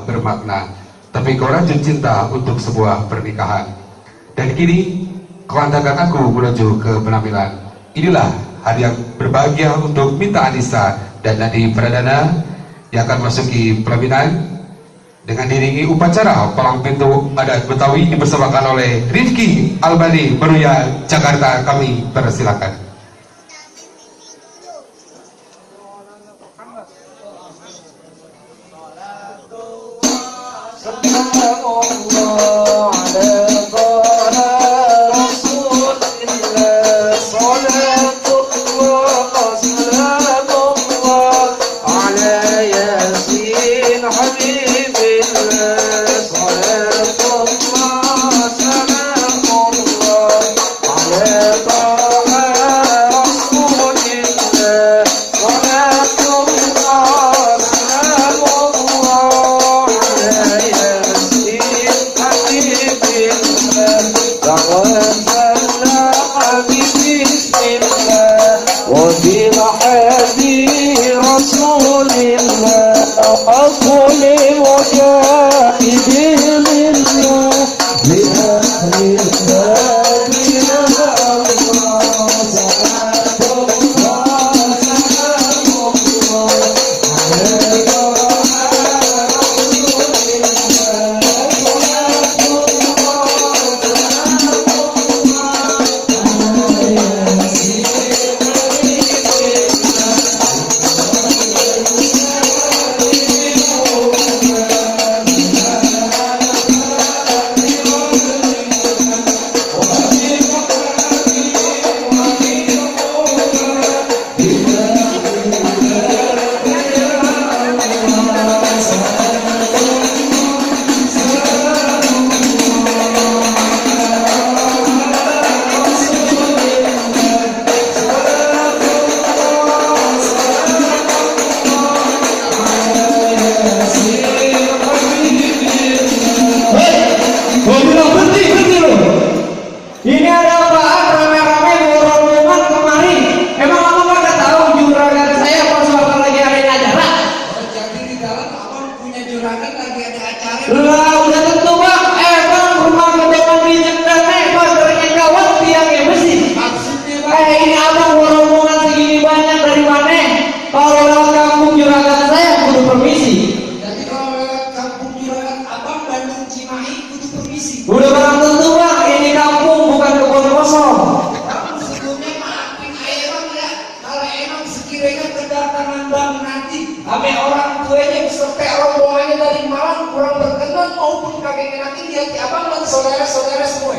bermakna, tapi kau rajut cinta untuk sebuah pernikahan. Dan kini kau antarkan aku menuju ke penampilan. Inilah hari yang berbahagia untuk Minta Anissa dan Nadi Pradana yang akan masuki pelaminan dengan diringi upacara palang pintu adat Betawi dipersembahkan oleh Rifki Albani Meruya Jakarta. Kami persilakan.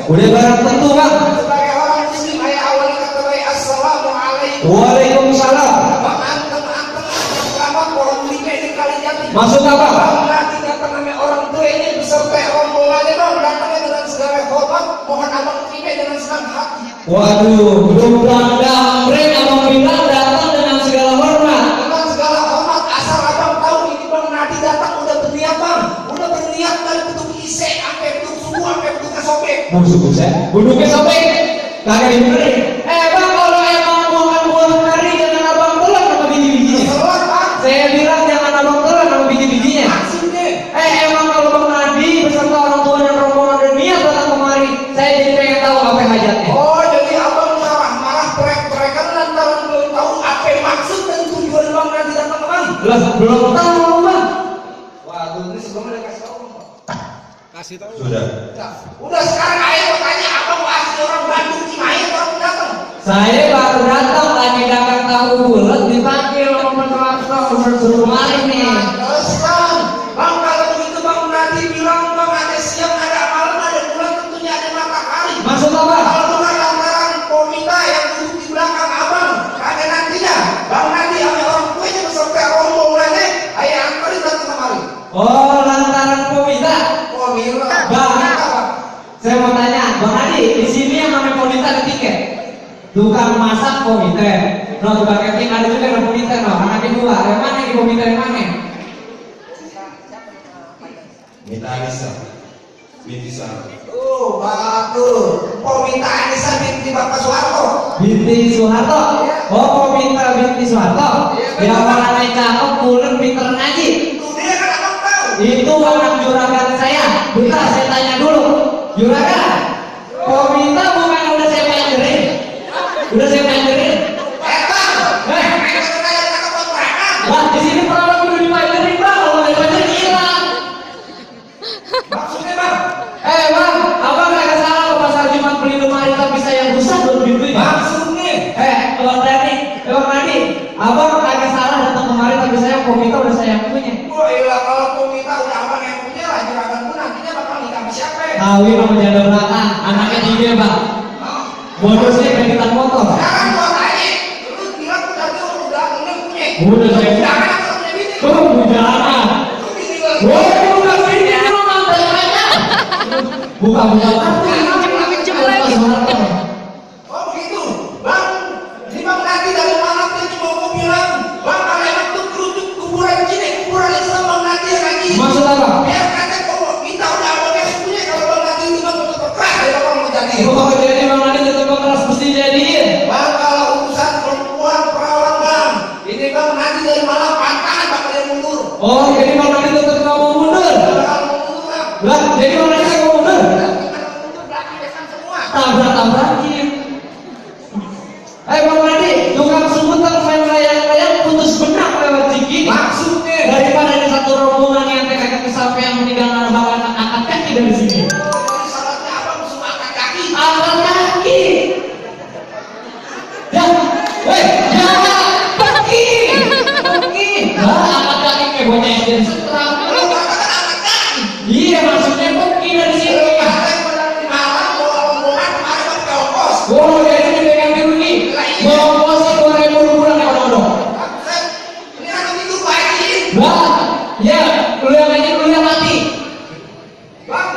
Udah barang tentu Pak. Sebagai orang muslim ayah awal kata baik assalamualaikum. Waalaikumsalam. Bang antem selamat orang lima ini kali jati. Maksud apa? Bang nanti datang namanya orang tua ini beserta rombongannya bang datangnya dengan segala hormat. Mohon abang terima dengan senang hati. Waduh, belum dambreng abang bilang datang dengan segala hormat. Dengan segala hormat asal abang tahu ini bang Nadi datang udah berniat bang. Udah berniat dari bentuk isek sampai bentuk subuh sampai bentuk sobek. Buduknya sobek, kagak dibenerin. Bang, kalau emang buah nari jangan abang telan sama biji-bijinya. Saya bilang jangan abang telan sama biji-bijinya. Emang kalau Bang Nadi beserta orang tua dan rombongan dan niat datang kemari, saya jadi pengen tahu apa hajatnya. Oh, jadi abang marah-marah teriak-teriakan lantaran belum tahu apa maksud dan tujuan bang Nadi datang kemari. Lah, belum tahu Bang. Waduh, ini sebelumnya udah kasih tahu bang. Kasih tahu. Sudah. Udah sekarang ayo bertanya abang asli orang Bandung Cimahi baru datang. Saya baru datang lagi dagang tahu bulat dipanggil sama traktor bersuruh mari nih. Teruskan, bang kalau begitu bang Nadi bilang bang ada siang ada malam ada bulan tentunya ada matahari. Maksud apa? Kalau bukan lantaran komita yang duduk di belakang abang, karena nantinya bang Nadi sama orang tuanya beserta rombongannya ayah antarin datang kemari. Oh, lantaran komita. Komita. Bang, saya mau tanya, Bang Adi, di sini yang namanya komita ada tiket. Tukang masak komite, no tukang catering ada juga yang komite, no anaknya dua. Yang mana yang komite yang mana? Minta Anissa binti Soeharto. Bagus. Komita Anissa binti Bapak Soeharto. Binti Soeharto. Oh, komite binti Soeharto. Yang warnanya cakep, bulan pinter ngaji. Tuh dia kan abang tahu. Itu anak juragan saya. Bentar, saya tanya dulu. Juragan, Komita bukan udah saya pacarin? Udah saya pacarin? Lah, di sini pernah udah dipacarin bang. Kalau nggak dipacarin hilang. Maksudnya bang? Bang, abang nggak salah ke pasar Jumat beli lemari tapi saya rusak belum pintunya. Maksudnya? Bang Nadi, abang nggak salah datang kemari tapi saya Komita udah saya punya. Oh iya, kalau komita udah abang yang punya lah, juragan pun nantinya bakal nikah sama siapa ya? Kawin sama janda belakang, anaknya 3 bang. Bonusnya kreditan motor. Jangan gua tanya, lu bilang udah dia udah punya. Udah saya. Jangan aku punya bini. Jangan. Lu bini gua. Woi, bukan ini lu mantan aja. Bukan. Oh begitu, bang. Ini bang nanti dari mana tuh cuma gua bilang, bang kalau emang tuh kerucut kuburan sini, kuburan Islam bang nanti yang lagi. Maksud apa? Biar kata kau kita udah abang yang punya, kalau bang nanti itu bang tetap keras ya bang mau jadi. Oh, jadi bang Nadi tetap keras mesti jadiin. Bang kalau urusan perempuan perawan bang, ini bang nanti dari malam pantangan bakal dia mundur. Oh, jadi bang Nadi tetap nggak mau mundur. Bakal mundur bang. Lah, jadi bang Nadi nggak mau mundur. Kita mundur belakang depan semua. Tabrak-tabrakin. Bang Nadi, tukang sebutan main layang-layang putus benak lewat Cikini. Maksudnya Daripada ada satu rombongan yang kagak kesampaian meninggalkan bakal angkat kaki dari sini. ini salatnya abang musuh angkat kaki. Angkat kaki. Ya, jangan pergi. Angkat kaki kayak bocah SD setrap. Kalau katakan angkat kaki. Iya, maksudnya pergi dari sini. Katanya pada di malam bawa rombongan kemarin bang ke ongkos. Oh, jadi ini pegang biru ini. Bawa posisi 2.000 bulan ya bodoh. Buset, ini kan begitu baik. Lah, ya, lu yang aja lu yang mati. Bang,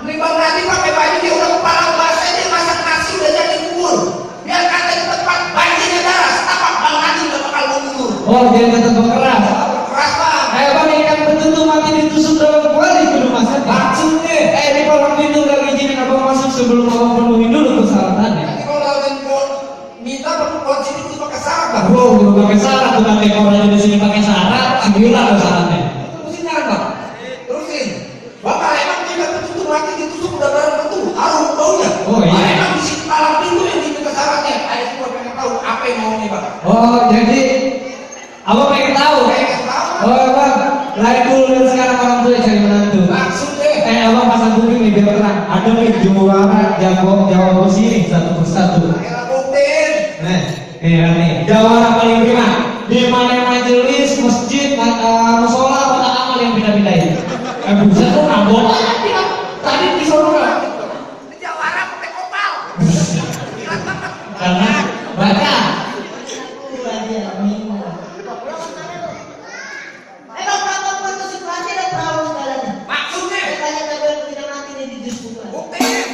ini bang nanti pakai baju dia udah kepala basah dia masak nasi udah jadi bubur. Biar kata di tempat banjirnya darah, tapak bang nanti udah bakal mundur. Oh, dia tetap berkeras. Keras bang. Bang, ini kan betul mati ditusuk dalam kuali itu rumah sakit. Maksudnya, ini kalau pintu gak izinin abang masuk sebelum abang penuhi dulu persyaratannya. Nanti kalau lawan gua minta kunci itu pakai syarat bang. Wow, udah pakai syarat, bukan dekornya di sini pakai syarat, gila syaratnya. Itu mesti nyala bang. Terusin. Bang kalau emang kita betul mati ditusuk udah barang betul, harum baunya. Oh, iya. Kalau emang di sini malam pintu yang diminta syaratnya. Ayo semua pengen tahu apa yang maunya bang. Oh, jadi abang pengen tahu. Pengen tahu. Oh, bang, lain dulu dan sekarang orang tua cari menantu. Maksudnya. Abang pasang kuping nih biar terang. Ada nih juara Jawa Besi nih satu persatu. Ayolah buktiin. Nih, jawara paling prima. Di mana majelis, masjid, musola, kotak amal yang pindah-pindahin. Buset tuh nabok aja. Tadi di sono kan. Ini jawara pakai kopal. Karena baca. Maksudnya. Buktiin.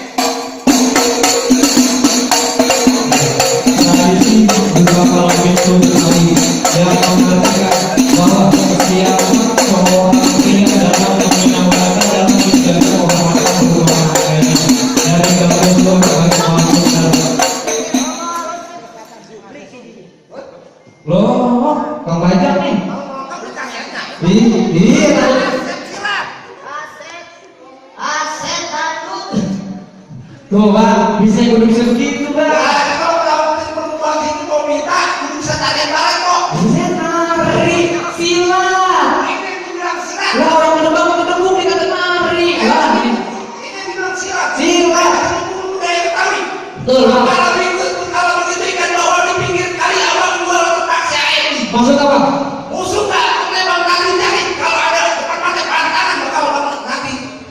Tradisi beberapa pintu kami yang mengatakan bahwa kesiapan seorang ini adalah menyampaikan dan menjaga kehormatan rumah ini dari gabungan masuk dalam. Loh, Kang Bajak nih. Mau ditanyanya. Iya. Tuh bang, bisa duduk segitu bang. Nah, kalau dapetin perempuan itu mau minta, kudu bisa tarian bareng kok. Bisa nari, silat. Ini yang bilang silat. Lah orang menebak menebuk dikata nari. Lah, Ini yang bilang silat. Silat. Itu budaya Betawi. Betul bang. Kalau begitu ikan bawal di pinggir kali abang jual tempat si air. Maksud apa? Musuh nggak? Memang nanti cari. Kalau ada tempat pakai pantangan, bakal nanti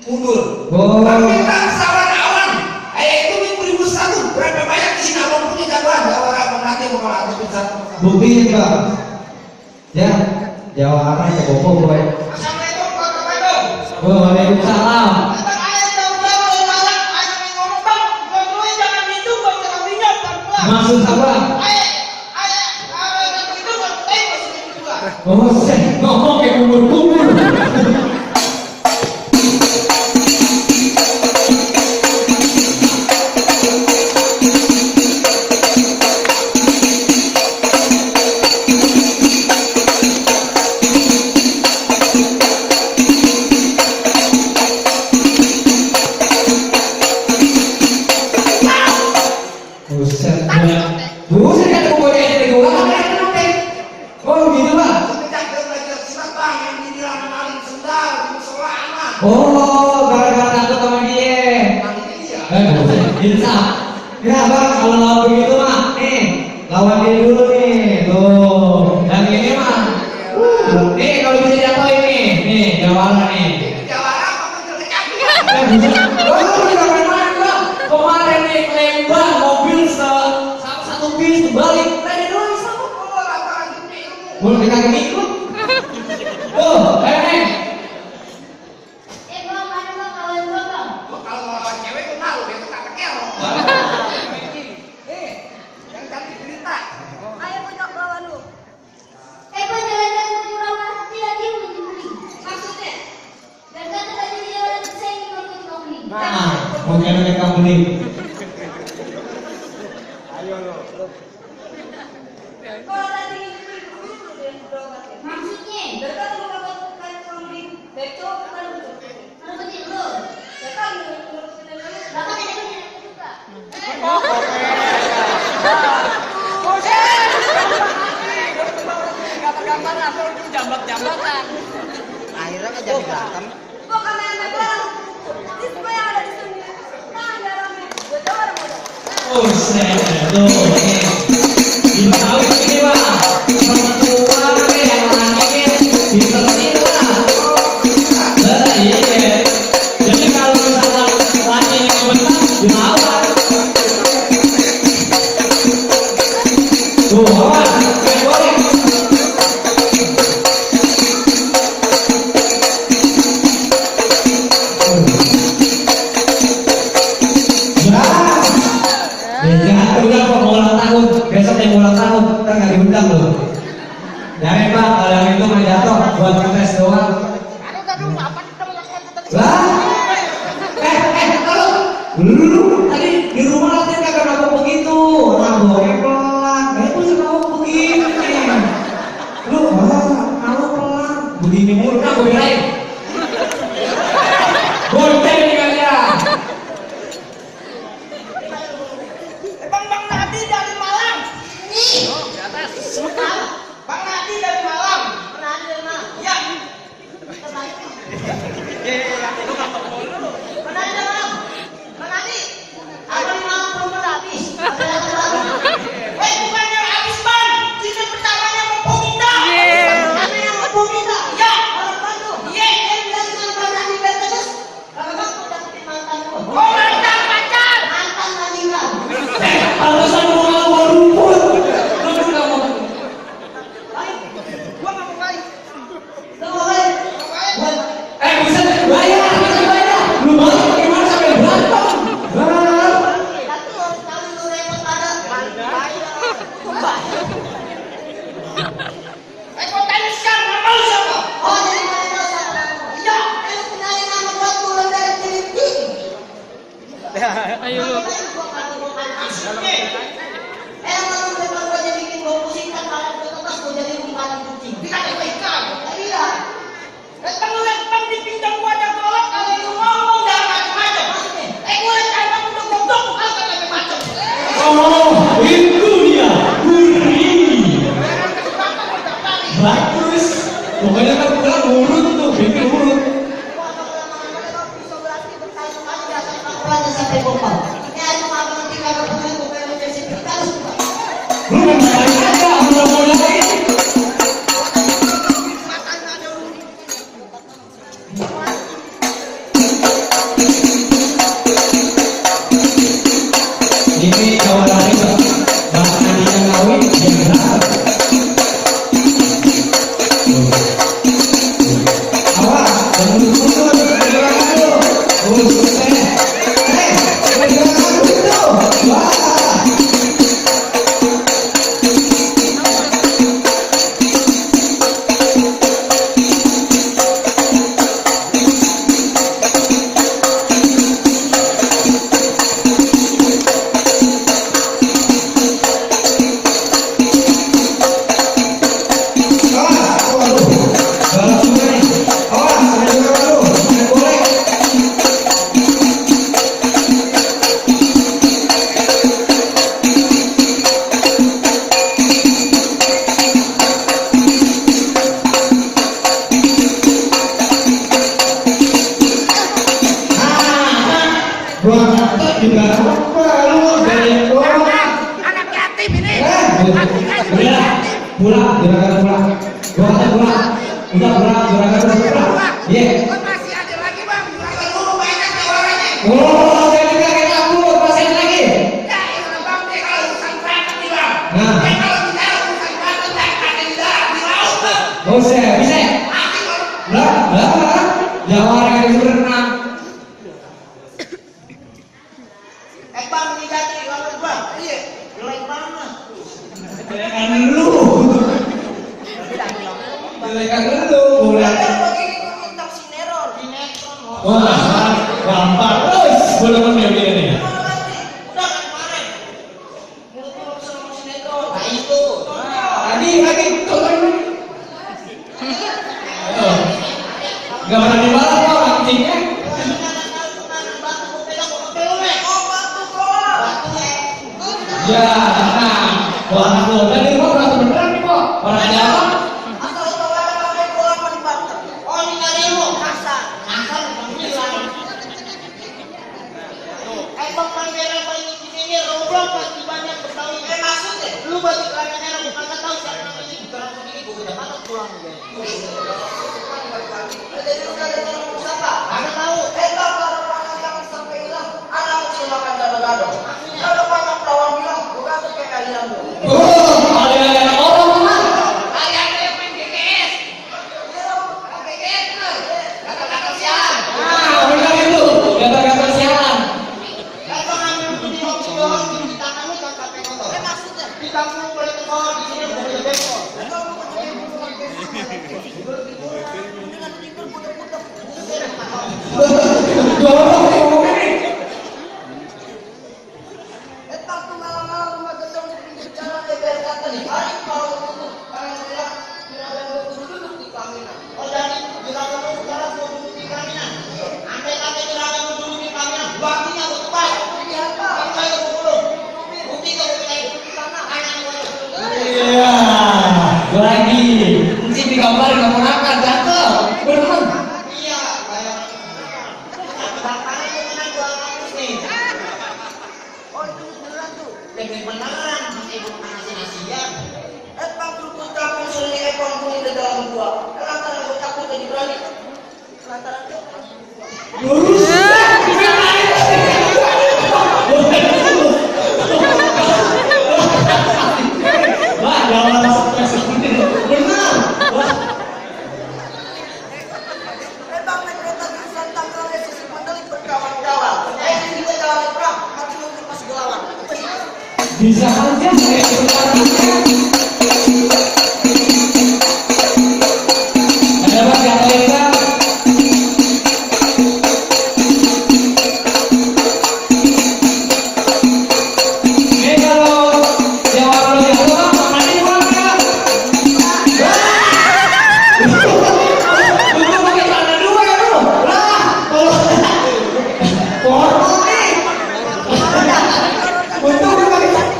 mundur. Oh. Tapi kita sawan awan. Itu 1001. Berapa banyak di sini abang punya jagoan? Jawara abang nanti bakal ada besar. Buktiin bang. Ya, jawara ya bobo gue. Assalamualaikum warahmatullahi wabarakatuh. Waalaikumsalam. Maksud apa? Oh, saya ngomong kayak kubur-kubur. Oh, gara-gara takut sama dia. Nah, ini dia. Bisa. Ya bang, kalau lawan begitu mah, nih lawan dia dulu nih, tuh. Yang ini mah, nih kalau bisa jatuhin nih jawara nih. Jawara apa muncul kecapi? Oh, bisa main bang. Kemarin nih lembang mobil satu bis terbalik, tadi doang sama. Oh, lantaran gede ilmu. Belum dikagak ikut. Tuh, nih. Bang, mana bang, kawan gua bang? Gua kalau mau lawan cewek gua malu dia tukang kekerong. Yang cantik cerita. Ayo bocok lawan lu. Bang, jalan-jalan ke Jurang tidak dibeli. Maksudnya? Dan kata tadi dia orang saya ingin mau beli. Nah, mungkin mereka beli. Kalau tadi ingin beli berobat. Maksudnya? Dan kata lu kalau kayak mau beli becok kan betul. Mana betul lu? Ya kan menurut kita dulu. Bahkan ada yang juga. Gampang-gampang apa lu jambat-jambatan. Akhirnya kan jadi berantem. Kok kamera bang? Display yang ada di sini. Nah, dalamnya. Gue coba dong. Oh, tuh, nih. Bisa tahu ini bang. Perempuan nih yang laki bisa ini bang. Iya. Jadi kalau misalkan laki ini komentar, dilawan. Tuh, awas, kayak boleh. Udah kok mau ulang tahun, besok yang ulang tahun, kita nggak diundang loh. Jangan pak, kalau yang itu mah jatuh buat ngetes doang. Lah, kalau lu tadi di rumah latihan kagak nabok begitu, naboknya pelan, kayak tuh nabok begini. Lu nabok pelan, begini mulu, nah gue belain. Gonceng nih kalian. Bang Nadi dari Malang. Nih. Di atas. Bang Nadi dari Malang. Pernah ada mah. Ya. Terbalik. Lu ngambek mulu. Pernah ada bang. Pernah nih. Apa nih mau belum habis? Ada lagi bang. Bukan yang habis ban. Season pertamanya mau Pominda. Mana yang mau minta? Ya. Orang Bandung. Iya. Yang bilang dengan pernah di terus. Kalau bang udah dapetin mantan lu. Oh, mantan pacar. Mantan meninggal. Alasan mau rumput. Lu juga mau. Gua nggak mau balik. Lu mau balik? Bisa bayar. Lu balik bagaimana sampai berantem? Tapi harus tahu lu repot pada. Kau tanya sekarang nama lu siapa? Oh dari mana lu sama? Iya. Lu kenalin nama gua turun dari TV. Ayo lu. Emang lu memang gua jadi bikin gua pusing kan kalau gua tetas gua jadi umpan kucing. Kita kebaikan. Iya. Datang di pinjam gua ada golok. Kalau lu ngomong jangan macam-macam. Gua datang untuk goblok bukan kata macam. Oh, itu dia. Gurih. Bagus. Pokoknya kan pulang urut tuh, bikin urut. Sampai bokap. Ya cuma nanti kagak punya gua pengen jadi harus. Lu kan balik aja, udah mulai. Ini kalau lari bahkan yang kawin yang berapa? Awas, jangan mundur, bergerak dulu. Bergerak dulu. Wah. Awas, Kita apa lu dari gua? Anak yatim ini. Udah, pulang, juragan pulang. Gua kata pulang. Udah pulang, juragan pulang. Iya. Kan masih ada lagi bang. Juragan dulu banyak nih orangnya. Oh, jadi kayak aku, pasain lagi. Ya, itu bang deh kalau urusan berangkat nih bang. Nah. Kalau bicara urusan berangkat, jangan ada di darat, di laut bang. Oh, bisa. Mati bang. Lah. Jangan orang yang berenang. Bang, ini jadi lawan gua. Iya. Jelek banget. Jelekan lu. Jelekan lu. Pulang. Begini gua minta sinetron. Wah, gampang terus. Belum menjadi ini. Udah kan kemarin. Ngurus sama sinetron. Nah itu. Lagi tonton. Gak berani balas kok anjingnya. Ya, nah, wah, tuh, tadi kok berasa beneran nih kok. Orang Jawa. Oh, ada orang mana? Ada yang main GGS. GGS tuh. Kata-kata sialan. Ah, benar itu. Kata-kata sialan. Dorong ngomong ini. Iya, gua lagi. Mesti digambar nggak mau makan, jatuh. Beneran. Lurus. Wah, jangan stres seperti itu. Benar. Wah. Bisa aja saya ada apa kata Lisa? Ini kalau jawab lo yang tua, nanti pulang ya. Lu pakai celana dua ya lu? Lah, kalau nih. Untung lu pakai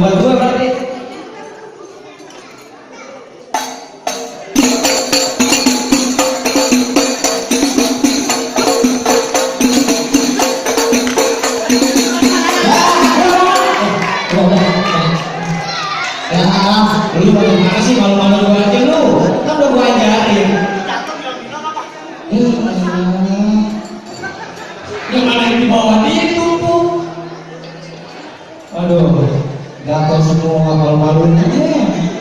buat gue berarti. Ya, lu bagaimana sih malu-malu gue aja lu? Kan udah gue ajarin. Yang mana yang di bawah dia ditumpuk. Aduh, gatel semua malu-maluin aja.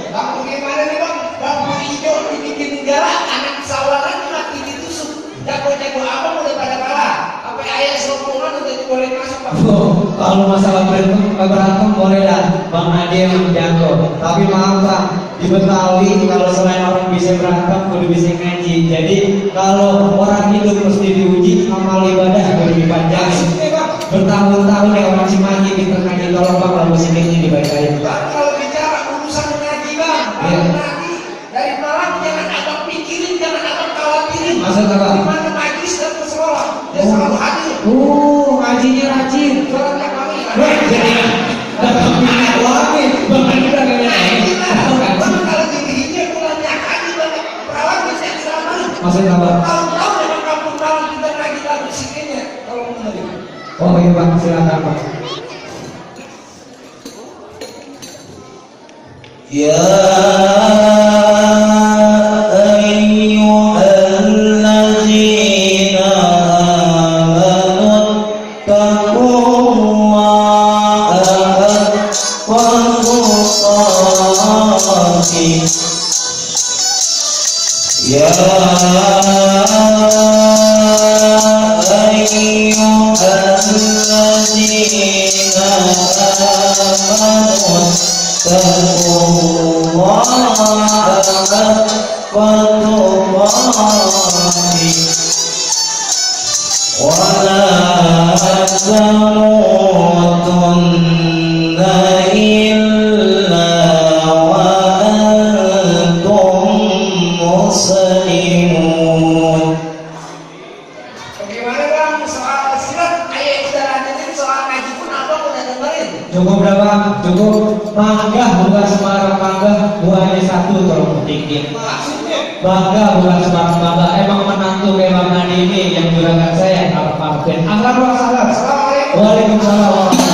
Bang, bagaimana nih bang? Bambu hijau dibikin negara, anak sawaran mati ditusuk. Jago-jago abang udah pada kalah. Apa ayah selongkongan udah boleh masuk bang? Oh, kalau masalah berantem boleh dah, Bang Ade yang jago. Tapi maaf Bang, di Betawi kalau selain orang bisa berantem, kudu bisa ngaji. Jadi kalau orang hidup mesti diuji, amal ibadah kudu dipanjangin. Bertahun-tahun ya orang Cimahi kita ngaji, tolong Bang lagu musiknya dibacain. Bang, kalau bicara urusan ngaji bang, Iya. ngaji dari malam jangan abang pikirin, jangan abang khawatirin. Maksud apa? Di mana majlis dan sekolah, dia selalu hadir. Ngajinya rajin. Sholat tak kami. Wah, jadi dapat minyak lagi. Bang Ade udah gak ngaji. Bang, kalau tingginya bulannya haji banyak perawat bisa diselamatkan. Maksud apa? Tahun-tahun memang kampung malam kita ngaji lagu musiknya. Kalau menurut. Oh iya Bang, silakan Bang. يا أيها الذين آمنوا اتقوا الله حق تقاته يا أيها الذين آمنوا اتقوا الله حق تقاته ولا تموتن إلا وأنتم مسلمون. Bagaimana bang soal silat? Ayah udah lanjutin soal ngaji pun abang udah dengerin. Cukup berapa? Cukup. Mangga bukan sembarang mangga, buahnya satu tolong petiknya. Maksudnya? Bangga bukan sembarang mangga, emang menantu kayak Bang Ade ini yang juragan saya, maafin. Assalamualaikum. Assalamualaikum. Waalaikumsalam.